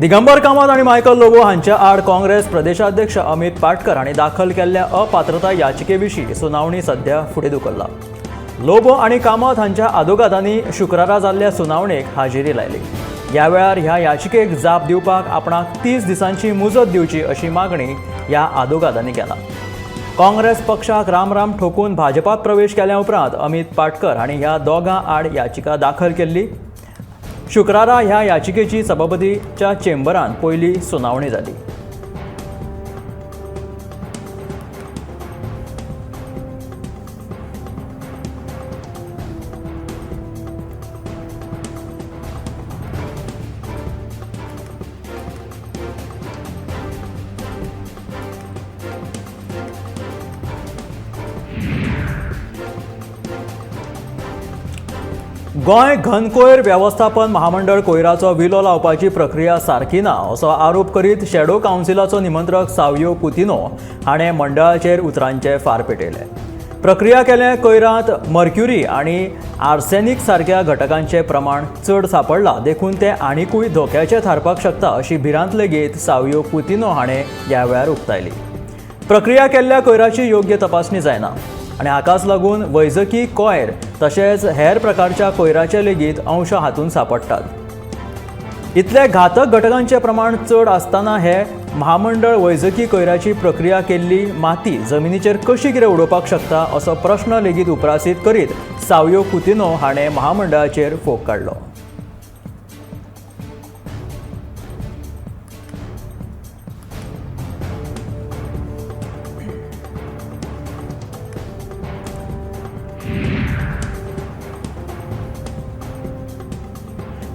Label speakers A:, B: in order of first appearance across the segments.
A: दिगंबर कामत आनी मायकल लोबो हांच्या आड काँग्रेस प्रदेशाध्यक्ष अमित पाटकर हांणी दाखल केल्ल्या अपात्रता याचिके विशीं सुनावणी सध्या फुडें धुकल्ला. लोबो आनी कामत हांच्या आदोगादांनी शुक्रारा जाल्ल्या सुनावणेक हाजेरी लायली. ह्या वेळार ह्या याचिकेक जाप दिवपाक आपणाक 30 दिसांची मुजत दिवची अशी मागणी ह्या आदोगादांनी केला. काँग्रेस पक्षाक रामराम ठोकून भाजपात प्रवेश केल्या उपरांत अमित पाटकर हांणी ह्या दोगां आड याचिका दाखल केल्ली. शुक्रारा ह्या याचिकेची सभापतीच्या चेंबरान पयली सुनावणी जाली. गोंय घनकोयर वेवस्थापन महामंडळ कोयराचो विलो लावपाची प्रक्रिया सारकी ना असो आरोप करीत शॅडो कावन्सिलाचो निमंत्रक सावियो कुतिनो हाणें मंडळाचेर उतरांचे फार पेटयले. प्रक्रिया केल्या कोयरांत मर्क्युरी आनी आर्सेनिक सारक्या घटकांचें प्रमाण चड सांपडलां, देखून तें आनिकूय धोक्याचें थारपाक शकता अशी भिरांत लेगीत सावियो कुतिनो हाणें ह्या वेळार उक्तायली. प्रक्रिया केल्ल्या कोयराची योग्य तपासणी जायना आनी हाकाच लागून वैजकी कोयर तशेंच हेर प्रकारच्या कोयराचे लेगीत अंश हातूंत सांपडटात. इतले घातक घटकांचें प्रमाण चड आसतना हे महामंडळ वैजकी कोयराची प्रक्रिया केल्ली माती जमिनीचेर कशी कितें उडोवपाक शकता असो प्रश्न लेगीत उप्रासीत करीत सावियो कुतिनो हाणें महामंडळाचेर फोग काडलो.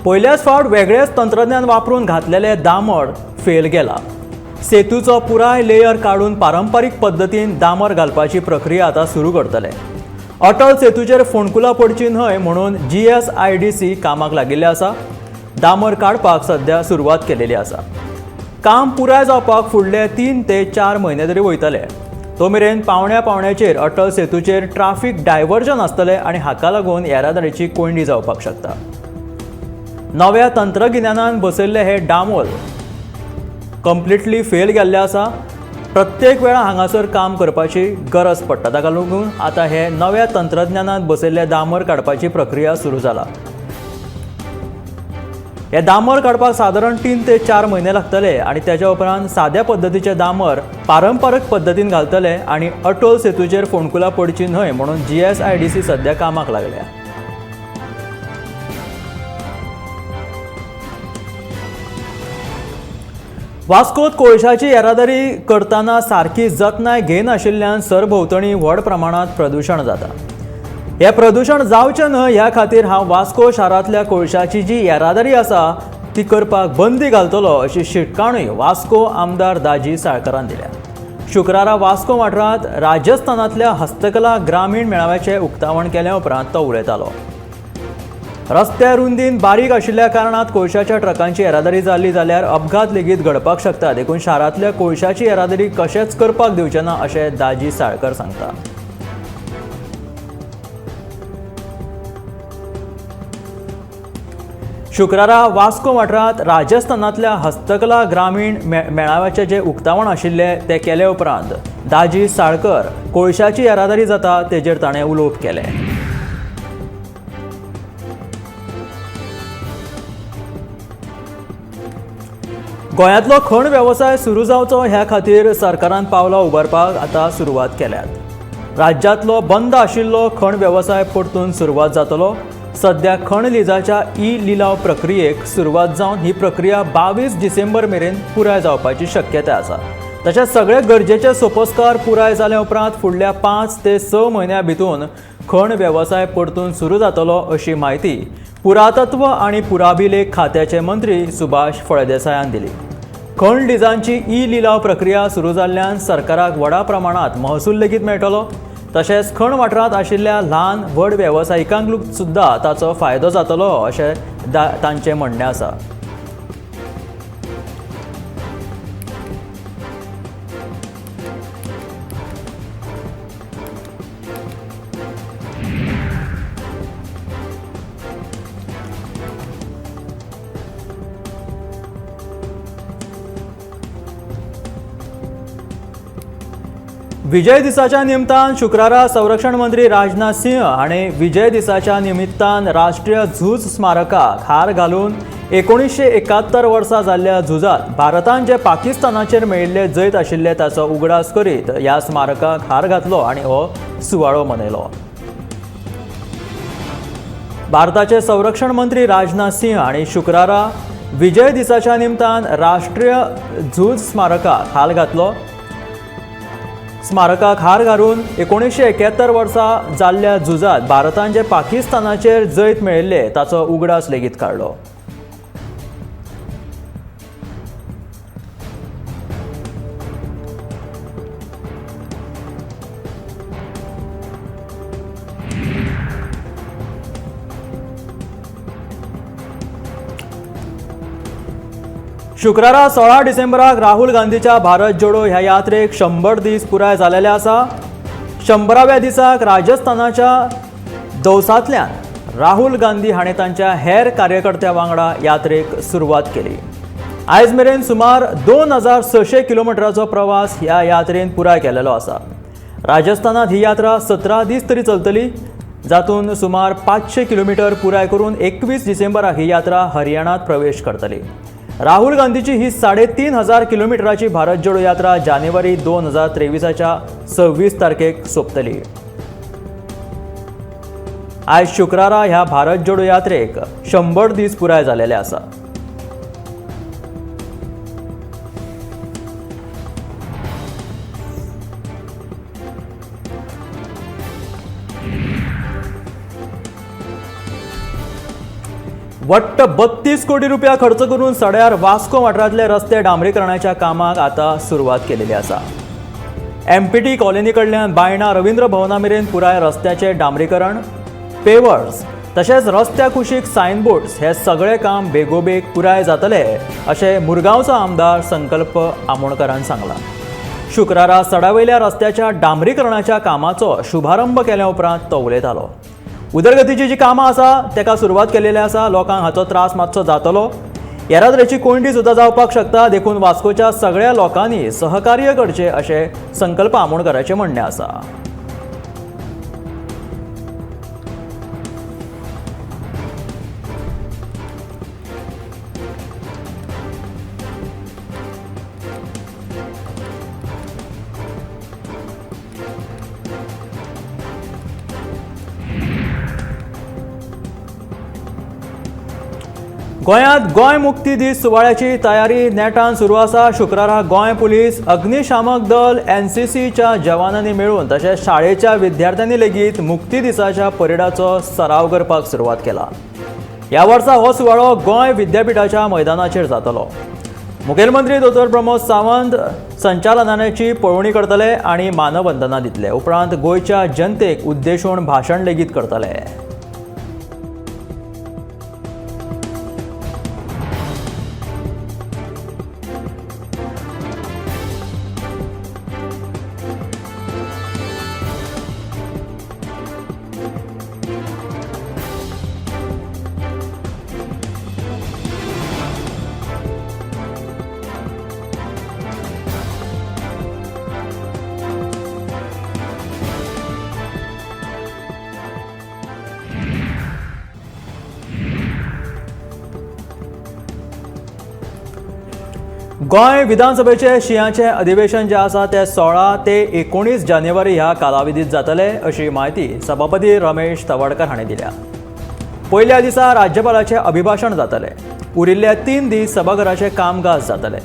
A: पयल्याच फावट वेगळेच तंत्रज्ञान वापरून घातलेले दामर फेल गेला. सेतूचो पुराय लेयर काडून पारंपारीक पद्दतीन दामर घालपाची प्रक्रिया आतां सुरू करतले. अटल सेतूचेर फोंडकुलां पडची न्हय म्हणून GSIDC कामाक लागिल्लें आसा. दामर काडपाक सध्या सुरवात केलेली आसा. काम पुराय जावपाक फुडले 3 ते 4 म्हयने तरी वयतले. तो मेरेन पावण्या पावण्याचेर अटल सेतूचेर ट्राफीक डायवर्जन आसतलें आनी हाका लागून येरादारीची कोंयडी जावपाक शकता. नव्या तंत्रगिन्यानान बसयल्ले हे डामोल कंप्लिटली फेल गेल्ले आसा. प्रत्येक वेळा हांगासर काम करपाची गरज पडटा. ताका लागून आतां हे नव्या तंत्रज्ञानान बसयल्ले दामर काडपाची प्रक्रिया सुरू जाला. हे दामर काडपाक सादारण 3 ते 4 म्हयने लागतले आनी तेच्या उपरांत साद्या पद्दतीचे दामर पारंपारीक पद्दतीन घालतले आनी अटल सेतूचेर फोंडकुलां पडची न्हय म्हणून GSIDC सध्या कामाक लागल्या. वास्कोत कोळशाची येरादारी करतना सारकी जतनाय घेनाशिल्ल्यान सरभोंवतणी व्हड प्रमाणांत प्रदूशण जाता. हें प्रदूशण जावचें न्हय ह्या खातीर हांव वास्को शारांतल्या कोळशाची जी येरादारी आसा ती करपाक बंदी घालतलो अशी शिटकावणी वास्को आमदार दाजी साळकरान दिल्या. शुक्रारा वास्को वाठारांत राजस्थानांतल्या हस्तकला ग्रामीण मेळाव्याचें उक्तावण केल्या उपरांत तो उलयतालो. रस्त्या रुंदीन बारीक आशिल्ल्या कारणात कोळशाच्या ट्रकांची येरादारी जाल्ली जाल्यार अपघात लेगीत घडपाक शकता, देखून शारांतल्या कोळशाची येरादारी कशेंच करपाक दिवचे ना अशें दाजी साळकर सांगता. शुक्रारा वास्को वाठारांत राजस्थानांतल्या हस्तकला ग्रामीण मेळाव्याचें जें उक्तावण आशिल्लें तें केले उपरांत दाजी साळकर कोळशाची येरादारी जाता तेजेर ताणें उलोवप केलें. गोंयांतलो खण वेवसाय सुरू जावचो ह्या खातीर सरकारान पावलां उबारपाक आतां सुरवात केल्यात. राज्यांतलो बंद आशिल्लो खण वेवसाय परतून सुरवात जातलो. सध्या खण लिजाच्या ई लिलाव प्रक्रियेक सुरवात जावन ही प्रक्रिया 22 डिसेंबर मेरेन पुराय जावपाची शक्यताय आसा. तशेंच सगळे गरजेचे सोपस्कार पुराय जाल्या उपरांत फुडल्या 5 ते 6 म्हयन्या भितून खण वेवसाय परतून सुरू जातलो अशी म्हायती पुरातत्व आनी पुराभिलेख खात्याचे मंत्री सुभाष फळदेसायान दिली. खण लिजांची ई लिलाव प्रक्रिया सुरू जाल्ल्यान सरकाराक व्हडा प्रमाणांत महसूल लेगीत मेळटलो. तशेंच खण वाठारांत आशिल्ल्या ल्हान व्हड वेवसायिकांक सुद्दां ताचो फायदो जातलो अशें तांचें म्हणणें आसा. विजय दिसाच्या निमतान शुक्रारा संरक्षण मंत्री राजनाथ सिंह हाणें विजय दिसाच्या निमित्तान राष्ट्रीय झूज स्मारकाक हार घालून 1971 वर्सा जाल्ल्या झुजांत भारतान जे पाकिस्तानाचेर मेळिल्ले जैत आशिल्ले ताचो उगडास करीत ह्या स्मारकाक हार घातलो आनी हो सुवाळो मनयलो। भारताचे संरक्षण मंत्री राजनाथ सिंह हांणी शुक्रारा विजय दिसाच्या निमतान राष्ट्रीय झूज स्मारकाक हार घातलो। स्मारकाक हार घालून 1971 वर्सा जाल्ल्या झुजांत भारतान जे पाकिस्तानाचेर जैत मेळिल्ले ताचो उगडास लेगीत काडलो। शुक्रारा 16 डिसेंबराक राहुल गांधीच्या भारत जोडो ह्या यात्रेक 100 दीस पुराय जालेले आसा। 100व्या दिसाक राजस्थानाच्या दौसांतल्यान राहुल गांधी हाणें तांच्या हेर कार्यकर्त्यां वांगडा यात्रेक सुरवात केली। आयज मेरेन सुमार 2600 किलोमिटराचो प्रवास ह्या यात्रेन पुराय केलेलो आसा। राजस्थानांत ही यात्रा 17 दीस तरी चलतली, जातून सुमार 500 किलोमिटर पुराय करून 21 डिसेंबराक ही यात्रा हरियाणात प्रवेश करतली। राहुल गांधीची ही 3500 किलोमिटराची भारत जोडो यात्रा जानेवारी 2023च्या 26 तारखेक सोंपतली। आयज शुक्रारा ह्या भारत जोडो यात्रेक 100 दीस पुराय जालेले आसा। वट्ट 32 कोटी रुपया खर्च करून सड्यार वास्को वाठारांतले रस्ते डांबरीकरणाच्या कामाक आतां सुरवात केलेली आसा। एमपीटी कॉलनी कडल्यान बायणा रवींद्र भवना मेरेन पुराय रस्त्याचे डांबरीकरण, पेवर्स तशेंच रस्त्या कुशीक सायनबोर्ड्स हे सगळे काम बेगोबेग पुराय जातले अशें मुरगांवचो आमदार संकल्प आमोणकरान सांगलां। शुक्रारा सडावयल्या रस्त्याच्या डांबरीकरणाच्या कामाचो शुभारंभ केल्या उपरांत तो उलयतालो। उदरगतीची जी कामां आसा तेका सुरवात केलेली आसा, लोकांक हाचो त्रास मातसो जातलो, येरादारीची कोंयडी सुद्दां जावपाक शकता, देखून वास्कोच्या सगळ्या लोकांनी सहकार्य करचें अशें संकल्प आमोणकराचें म्हणणें आसा। गोंयांत गोंय मुक्ती दीस सुवाळ्याची तयारी नेटान सुरू आसा। शुक्रारा गोंय पुलीस, अग्निशामक दल, एनसीसीच्या जवानांनी मेळून तशेंच शाळेच्या विद्यार्थ्यांनी लेगीत मुक्ती दिसाच्या परेडाचो सराव करपाक सुरवात केला। ह्या वर्सा हो सुवाळो गोंय विद्यापीठाच्या मैदानाचेर जातलो। मुखेलमंत्री दोतोर प्रमोद सावंत संचालनाची पळोवणी करतले आनी मानवंदना दितले। उपरांत गोंयच्या जनतेक उद्देशून भाशण लेगीत करतले। गोंय विधानसभेचे शिंयाचे अधिवेशन जे आसा ते 16 ते 19 जानेवारी ह्या कालावधीत जातले अशी म्हायती सभापती रमेश तवडकर हांणी दिल्या। पयल्या दिसा राज्यपालाचे अभिभाशण जातले, उरिल्ले 3 दीस सभाघराचे कामकाज जातले।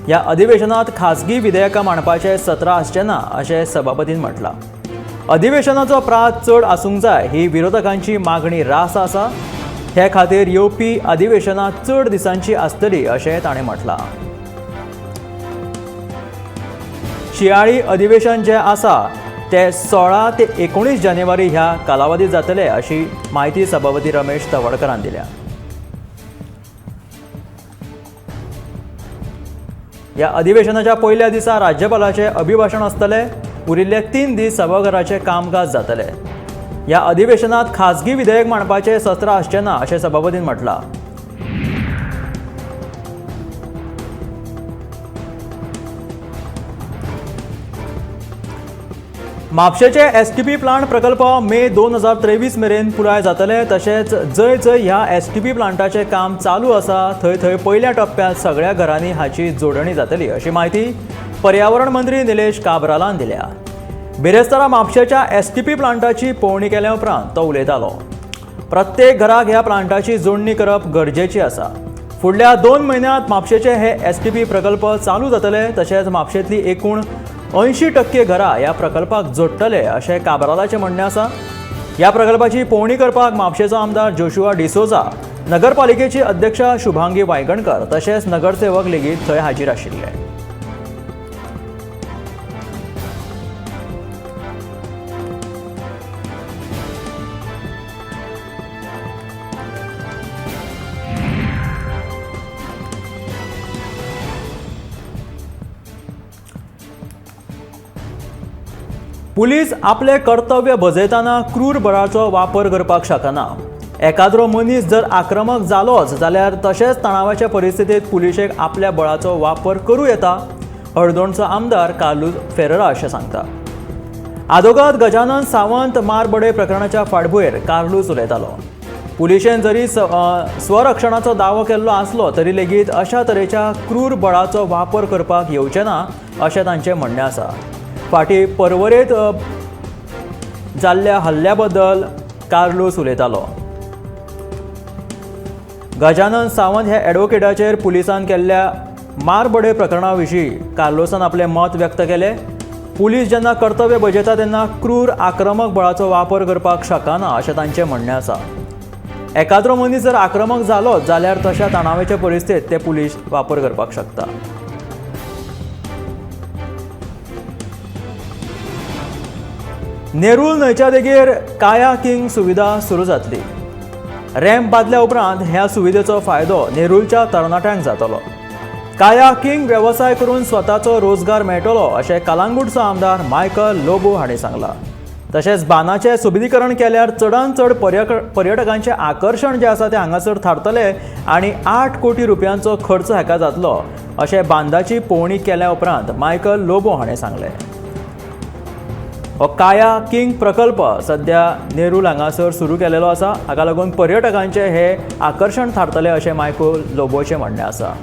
A: ह्या अधिवेशनात खासगी विधेयकां मांडपाचे सत्र आसचे ना अशें सभापतीन म्हटलां। अधिवेशनाचो प्रात चड आसूंक जाय ही विरोधकांची मागणी रास आसा, हे खातीर येवपी अधिवेशनां चड दिसांची आसतली अशें ताणें म्हटलां। शिंयाळी अधिवेशन जे आसा ते 16 ते 19 जानेवारी ह्या कालावधीत जातले अशी म्हायती सभापती रमेश तवडकरान दिल्या। ह्या अधिवेशनाच्या पयल्या दिसा राज्यपालाचे अभिभाशण आसतले, उरिल्ले 3 दीस सभाघराचे कामकाज जातले। ह्या अधिवेशनात खासगी विधेयक मांडपाचे सत्र आसचे ना अशें सभापतीन म्हटलां। म्हापशेचे एसटीपी प्लांट प्रकल्प मे 2023 मेरेन पुराय जातले। तशेंच जंय जंय ह्या एसटीपी प्लांटाचें काम चालू आसा थंय थंय पयल्या टप्प्यांत सगळ्या घरांनी हाची जोडणी जातली अशी म्हायती पर्यावरण मंत्री निलेश काब्रालान दिल्या। बिरेस्तारा म्हापशेच्या एसटीपी प्लांटाची पळोवणी केल्या उपरांत तो उलयतालो। प्रत्येक घराक ह्या प्लांटाची जोडणी करप गरजेची आसा। फुडल्या 2 म्हयन्यांत म्हापशेचे हे एसटीपी प्रकल्प चालू जातले। तशेंच म्हापशेंतली एकूण 80% घरां ह्या प्रकल्पाक जोडटले अशें काब्रालाचें म्हणणें आसा। ह्या प्रकल्पाची पळोवणी करपाक म्हापशेचो आमदार जोशुआ डिसोजा, नगरपालिकेची अध्यक्षा शुभांगी वायगणकर तशेंच नगरसेवक लेगीत थंय हाजीर आशिल्ले। पुलीस आपले कर्तव्य बजयतना क्रूर बळाचो वापर करपाक शकना। एकाद्रो मनीस जर आक्रमक जालोच जाल्यार तशेंच तणावाच्या परिस्थितीत पुलिशेक आपल्या बळाचो वापर करूं येता, हळदोणचो आमदार कार्लूस फेरेरा अशें सांगता। आदोगाद गजानन सावंत मारबडय प्रकरणाच्या फाटभुंयेर कार्लूस उलयतालो। पुलिशेन जरी स्वरक्षणाचो दावो केल्लो आसलो तरी लेगीत अशा तरेच्या क्रूर बळाचो वापर करपाक येवचें ना अशें तांचें म्हणणें आसा। फाटीं परवरेंत जाल्ल्या हल्ल्या बद्दल कार्लूस उलयतालो। गजानन सावंत ह्या एडवोकेटाचेर पुलिसान केल्ल्या मारबडय प्रकरणा विशीं कार्लूसान आपलें मत व्यक्त केलें। पुलीस जेन्ना कर्तव्य बजयता तेन्ना क्रूर आक्रमक बळाचो वापर करपाक शकना अशें तांचें म्हणणें आसा। एकाद्रो मनीस जर आक्रमक जालो जाल्यार तशा तणावाचे परिस्थितींत ते पुलीस वापर करपाक शकता। नेरूल न्हंयच्या देगेर कायाकिंग सुविधा सुरू जातली। रॅम्प बांदल्या उपरांत ह्या सुविधेचो फायदो नेरूलच्या तरणाट्यांक जातलो। कायाकिंग वेवसाय करून स्वताचो रोजगार मेळटलो अशें कलांगूटचो आमदार मायकल लोबो हांणी सांगलां। तशेंच बांदाचें सुबिदीकरण केल्यार चडांत चड पर्यटकांचें आकर्शण जें आसा तें हांगासर थारतलें आनी 8 कोटी रुपयांचो खर्च हाका जातलो अशें बांदाची पळोवणी केल्या उपरांत मायकल लोबो हाणें सांगलें। हो कायाकिंग प्रकल्प सध्या नेरूल हांगासर सुरू केलेलो आसा। हाका लागून पर्यटकांचें हे आकर्शण थारतलें अशें मायकल लोबोचें म्हणणें आसा।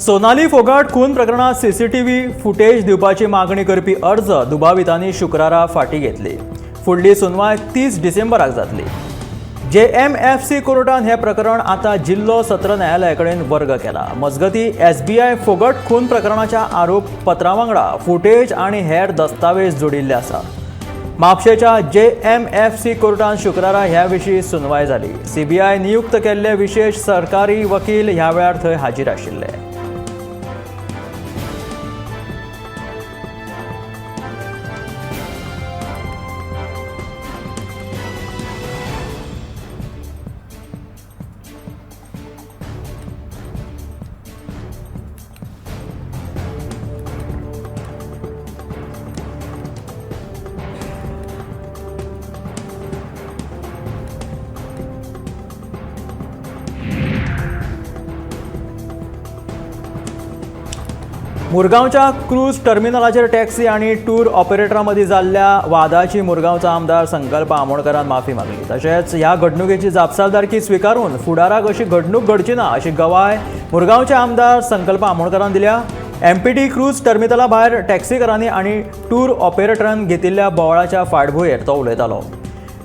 A: सोनाली फोगाट खून प्रकरणात सीसीटीव्ही फुटेज दिवपाची मागणी करपी अर्ज दुबावितांनी शुक्रारा फाटी घेतली। फुडली सुनवाय 30 डिसेंबराक जातली। जेएमएफसी कोर्टान हे प्रकरण आतां जिल्लो सत्र न्यायालया कडेन वर्ग केला। मजगतीं एसबीआय फोगट खून प्रकरणाच्या आरोपपत्रा वांगडा फुटेज आनी हेर दस्तावेज जोडिल्ले आसा। म्हापशेच्या जेएमएफसी कोर्टान शुक्रारा ह्या विशीं सुनवाय जाली। सीबीआय नियुक्त केल्ले विशेष सरकारी वकील ह्या वेळार थंय हाजीर आशिल्ले। मुरगांवच्या क्रूज टर्मिनलाचेर टॅक्सी आनी टूर ऑपरेटरां मदीं जाल्ल्या वादाची मुरगांवचो आमदार संकल्प आमोणकरान माफी मागली। तशेंच ह्या घडणुकेची जापसालदारकी स्विकारून फुडाराक अशी घडणूक घडची ना अशी गवाय मुरगांवचे आमदार संकल्प आमोणकरान दिल्या। एमपीटी क्रूज टर्मिनला भायर टॅक्सीकारांनी आनी टूर ऑपरेटरान घेतिल्ल्या बोवाळाच्या फाटभुंयेर तो उलयतालो।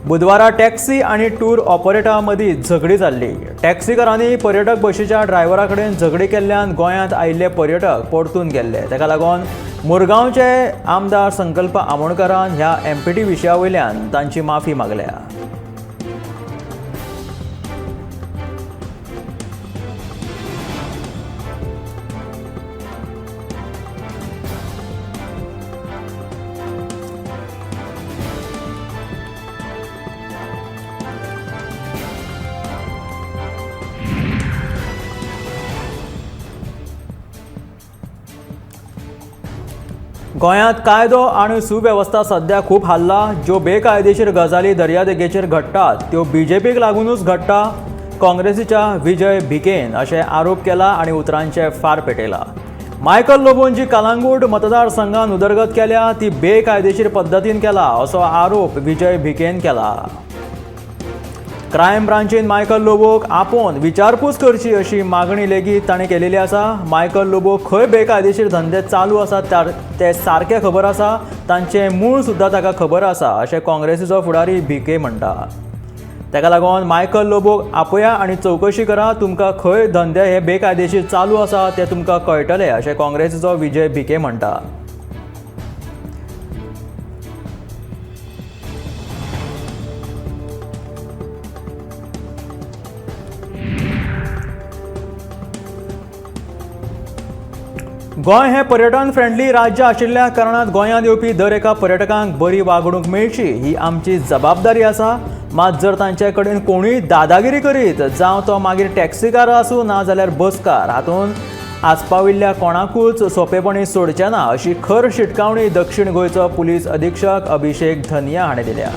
A: बुधवारा टॅक्सी आनी टूर ऑपरेटरां मदीं झगडी जाल्ली। टॅक्सीकारांनी पर्यटक बशीच्या ड्रायव्हरा कडेन झगडी केल्ल्यान गोंयांत आयिल्ले पर्यटक परतून गेल्ले। ताका लागून मुरगांवचे आमदार संकल्प आमोणकरान ह्या एमपीटी विशया वयल्यान तांची माफी मागल्या। गोंयांत कायदो आनी सुवेवस्था सध्या खूब हाल्ला. ज्यो बेकायदेशीर गजाली दर्यादेगेचेर घडटात त्यो बीजेपीक लागूनच घडटा, काँग्रेसीच्या विजय भिकेन अशें आरोप केला आनी उतरांचे फार पेटयला. मायकल लोबोन जी कलांगूट मतदारसंघान उदरगत केल्या ती बेकायदेशीर पद्दतीन केला असो आरोप विजय भिकेन केला. क्रायम ब्रांचीन मायकल लोबोक आपोवन विचारपूस करची अशी मागणी लेगीत ताणें केलेली आसा. मायकल लोबो खंय बेकायदेशीर धंदे चालू आसात ते सारकें खबर आसा, तांचें मूळ सुद्दां ताका खबर आसा अशें काँग्रेसीचो फुडारी भिके म्हणटा. ताका लागून मायकल लोबोक आपोया आनी चवकशी करा, तुमकां खंय धंदे हे बेकायदेशीर चालू आसा ते तुमकां कळटले अशें काँग्रेसीचो विजय भिके म्हणटा. गोंय हे पर्यटन फ्रेंडली राज्य आशिल्ल्या कारणान गोंयांत येवपी दर एका पर्यटकांक बरी वागणूक मेळची ही आमची जबाबदारी आसा. मात जर तांचे कडेन कोणूय दादागिरी करीत जावं तो मागीर टॅक्सीकार आसूं ना जाल्यार बसकार, हातूंत आस्पाविल्ल्या कोणाकूच सोंपेपणी सोडचे ना अशी खर शिटकावणी दक्षिण गोंयचो पुलीस अधीक्षक अभिषेक धनिया हाणें दिल्या.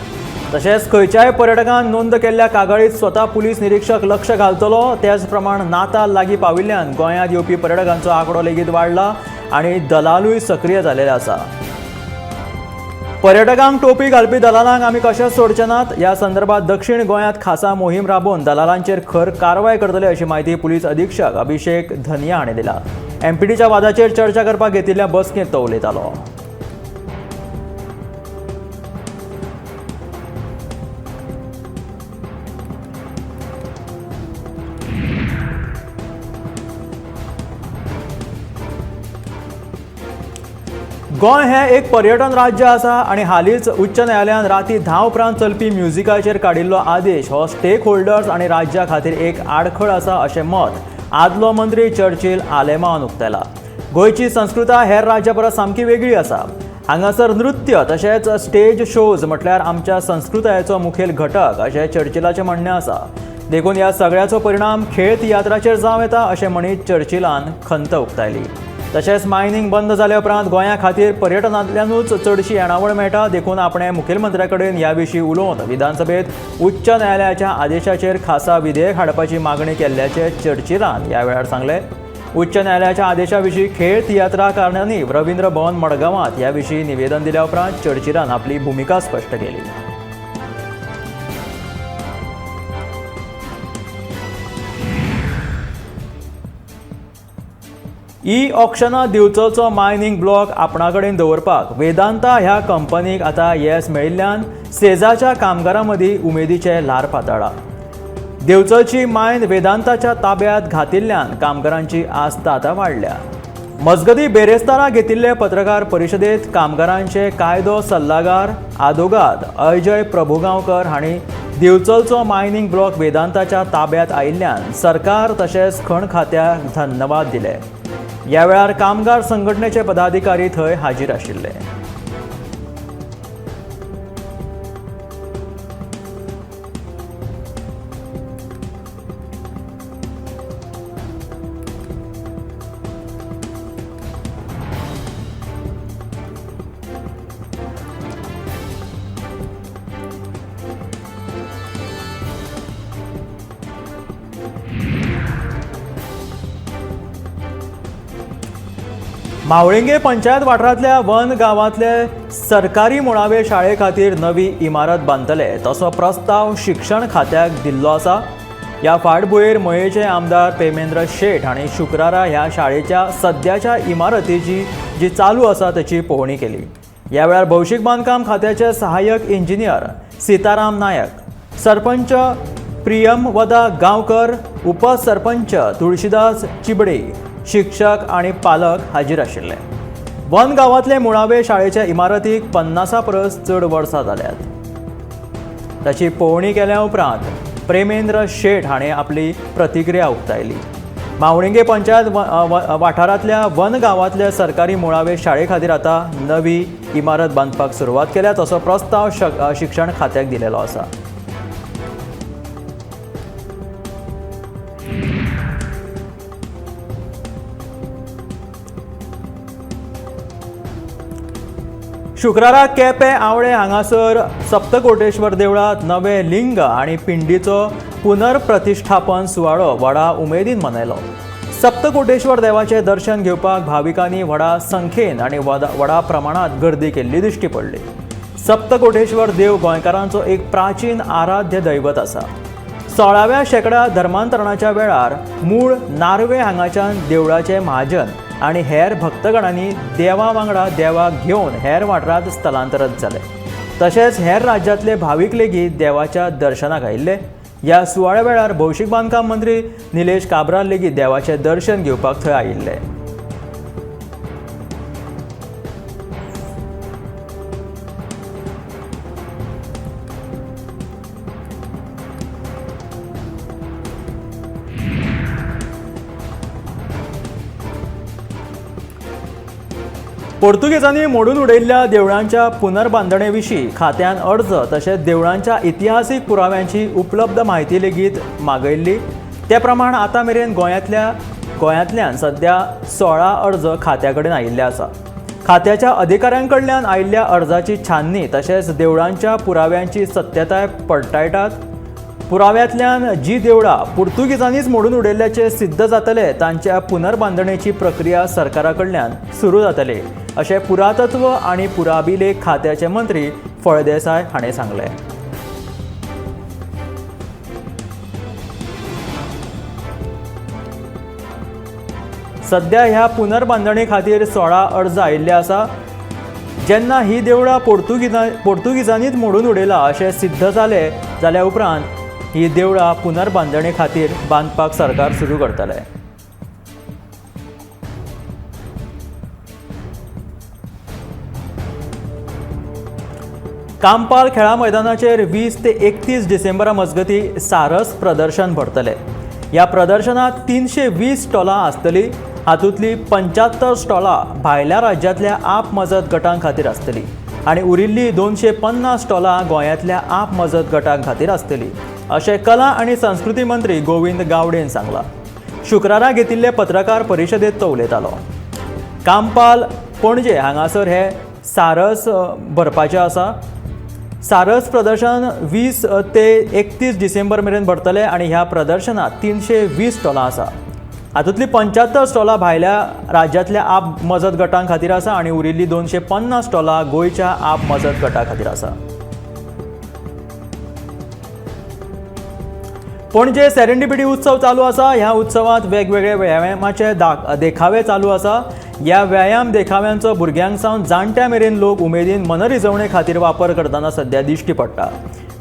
A: तशेंच खंयच्याय पर्यटकान नोंद केल्ल्या कागाळीत स्वता पुलीस निरीक्षक लक्ष घालतलो. त्याच प्रमाण नाताल लागीं पाविल्ल्यान गोंयांत येवपी पर्यटकांचो आंकडो लेगीत वाडला आनी दलालूय सक्रीय जाल्ले आसा. पर्यटकांक टोपी घालपी दलालांक आमी कशेंच सोडचे नात. ह्या संदर्भात दक्षिण गोंयांत खासा मोहीम राबोवन दलालांचेर खर कारवाय करतले अशी म्हायती पुलीस अधीक्षक अभिषेक धनिया हाणें दिला. एमपीडीच्या वादाचेर चर्चा करपाक घेतिल्ल्या बसकेंत तो उलयतालो. गोंय हें एक पर्यटन राज्य आसा आनी हालींच उच्च न्यायालयान राती 10 उपरांत चलपी म्युझिकाचेर काडिल्लो आदेश हो स्टेक होल्डर्स आनी राज्या खातीर एक आडखळ आसा अशें मत आदलो मंत्री चर्चिल आलेमावान उक्तायला. गोंयची संस्कृताय हेर राज्या परस सामकी वेगळी आसा. हांगासर नृत्य तशेंच स्टेज शोज म्हटल्यार आमच्या संस्कृतायेचो मुखेल घटक अशें चर्चिलाचें म्हणणें आसा. देखून ह्या सगळ्याचो परिणाम खेळ तियात्राचेर जावं येता अशें म्हणीत चर्चिलान खंत उक्तायली. तशेंच मायनिंग बंद जाल्या उपरांत गोंया खातीर पर्यटनांतल्यानूच चडशी येणावळ मेळटा, देखून आपणें मुखेलमंत्र्या कडेन ह्या विशीं उलोवन विधानसभेत उच्च न्यायालयाच्या आदेशाचेर खासा विधेयक हाडपाची मागणी केल्ल्याचें चर्चिलान ह्या वेळार सांगलें. उच्च न्यायालयाच्या आदेशा विशीं खेळ तियात्राकारांनी रवींद्र भवन मडगांवांत ह्या विशीं निवेदन दिल्या उपरांत चर्चिलान आपली भुमिका स्पश्ट केली. ई ऑक्शनां दिवचलचो मायनिंग ब्लॉक आपणा कडेन दवरपाक वेदांता ह्या कंपनीक आतां येस मेळिल्ल्यान सेजाच्या कामगारां मदीं उमेदीचें ल्हार पातळ्ळां. दिवचलची मायन वेदांताच्या ताब्यांत घातिल्ल्यान कामगारांची आस्था आतां वाडल्या. मजगतीं बेरेस्तारा घेतिल्ले पत्रकार परिशदेंत कामगारांचे कायदो सल्लागार आदोगाद अजय प्रभुगांवकर हांणी दिवचलचो मायनिंग ब्लॉक वेदांताच्या ताब्यांत आयिल्ल्यान सरकार तशेंच खण खात्याक धन्यवाद दिले. ह्या वेळार कामगार संघटनेचे पदाधिकारी थंय हाजीर आशिल्ले. मावळिंगे पंचायत वाठारांतल्या वन गांवांतले सरकारी मुळावे शाळे खातीर नवी इमारत बांदतले तसो प्रस्ताव शिक्षण खात्याक दिल्लो आसा. ह्या फाटभुंयेर मयेचे आमदार प्रेमेंद्र शेट हांणी शुक्रारा ह्या शाळेच्या सद्याच्या इमारतीची जी चालू आसा ताची पळोवणी केली. ह्या वेळार भौशीक बांदकाम खात्याचे सहाय्यक इंजिनियर सीताराम नायक, सरपंच प्रियमवदा गांवकर, उपसरपंच तुळशीदास चिबडे, शिक्षक आनी पालक हाजीर आशिल्ले. वन गांवांतले मुळावे शाळेच्या इमारतीक 50 परस चड वर्सां जाल्यात. ताची पळोवणी केल्या उपरांत प्रेमेंद्र शेट हाणें आपली प्रतिक्रिया उक्तायली. मावळिंगे पंचायत वाठारांतल्या वन गांवांतल्या सरकारी मुळावे शाळे खातीर आतां नवी इमारत बांदपाक सुरवात केल्या तसो प्रस्ताव शिक्षण खात्याक दिलेलो आसा. शुक्रारा केपें आवळे हांगासर सप्तकोटेश्वर देवळांत नवे लिंग आनी पिंडीचो पुनर्प्रतिष्ठापन सुवाळो व्हडा उमेदीन मनयलो. सप्तकोटेश्वर देवाचें दर्शन घेवपाक भाविकांनी व्हडा संख्येन आनी व्हडा प्रमाणांत गर्दी केल्ली दिश्टी पडली. सप्तकोटेश्वर देव गोंयकारांचो एक प्राचीन आराध्य दैवत आसा. 16व्या शेंकड्या धर्मांतरणाच्या वेळार मूळ नार्वे हांगाच्यान देवळाचे महाजन आनी हेर भक्तगणांनी देवा वांगडा देवाक घेवन हेर वाठारांत स्थलांतरीत जाले. तशेंच हेर राज्यांतले भावीक लेगीत देवाच्या दर्शनाक आयिल्ले. ह्या सुवाळ्या वेळार भौशीक बांदकाम मंत्री निलेश काब्राल लेगीत देवाचें दर्शन घेवपाक थंय आयिल्ले. पोर्तुगेजांनी मोडून उडयल्ल्या देवळांच्या पुनर्बांदणे विशीं खात्यान अर्ज तशेंच देवळांच्या इतिहासीक पुराव्यांची उपलब्ध म्हायती लेगीत मागयल्ली. ते प्रमाण आतां मेरेन गोंयांतल्यान सध्या 16 अर्ज खात्या कडेन आयिल्ले आसा. खात्याच्या अधिकाऱ्यां कडल्यान आयिल्ल्या अर्जाची छाननी तशेंच देवळांच्या पुराव्यांची सत्यताय पडटायटात. पुराव्यांतल्यान जी देवळां पुर्तुगेजांनीच मोडून उडयल्ल्याचें सिद्ध जातलें तांच्या पुनर्बांदणेची प्रक्रिया सरकारा कडल्यान सुरू जातली अशें पुरातत्व आनी पुराभिलेख खात्याचे मंत्री फळदेसाय हाणें सांगलें. सध्या ह्या पुनर्बांदणे खातीर 16 अर्ज आयिल्ले आसा. जेन्ना ही देवळां पोर्तुगीजांनीच मोडून उडयला अशें सिद्ध जालें जाल्या उपरांत ही देवळां पुनर्बांदणे खातीर बांदपाक सरकार सुरू करतलें. कांपाल खेळा मैदानाचेर 20 ते 31 डिसेंबरा मजगती सारस प्रदर्शन भरतले. ह्या प्रदर्शनात 320 स्टॉलां आसतली. हातूंतली 75 स्टॉलां भायल्या राज्यांतल्या आप मजत गटां खातीर आसतली आनी उरिल्ली 250 स्टॉलां गोंयांतल्या आप मजत गटां खातीर आसतली अशें कला आनी संस्कृती मंत्री गोविंद गावडेन सांगलां. शुक्रारा घेतिल्ले पत्रकार परिशदेंत तो उलयतालो. कांपाल पणजे हांगासर हे सारस भरपाचें आसा. सारस प्रदर्शन 20 ते 31 डिसेंबर मेरेन भरतले आनी ह्या प्रदर्शनात 320 स्टॉलां आसा. हातूंतली 75 स्टॉलां भायल्या राज्यांतल्या आप मजत गटां खातीर आसा आनी उरिल्ली 250 स्टॉलां गोंयच्या आप मजत गटा खातीर आसा. पणजे सेरेंडिपिटी उत्सव चालू आसा. ह्या उत्सवांत वेगवेगळे व्यायामाचे देखावे चालू आसा. ह्या व्यायाम देखाव्यांचो भुरग्यांक सावन जाणट्या मेरेन लोक उमेदीन मनरिजवणे खातीर वापर करतना सध्या दिश्टी पडटा.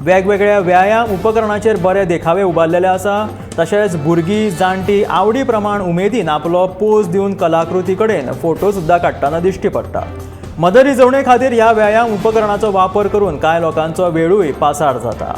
A: वेगवेगळ्या व्यायाम उपकरणाचेर बरे देखावे उबारलेले आसा. तशेंच भुरगीं जाणटी आवडी प्रमाण उमेदीन आपलो पोज दिवन कलाकृती कडेन फोटो सुद्दां काडटना दिश्टी पडटा. मनरिजवणे खातीर ह्या व्यायाम उपकरणाचो वापर करून कांय लोकांचो वेळूय पासार जाता.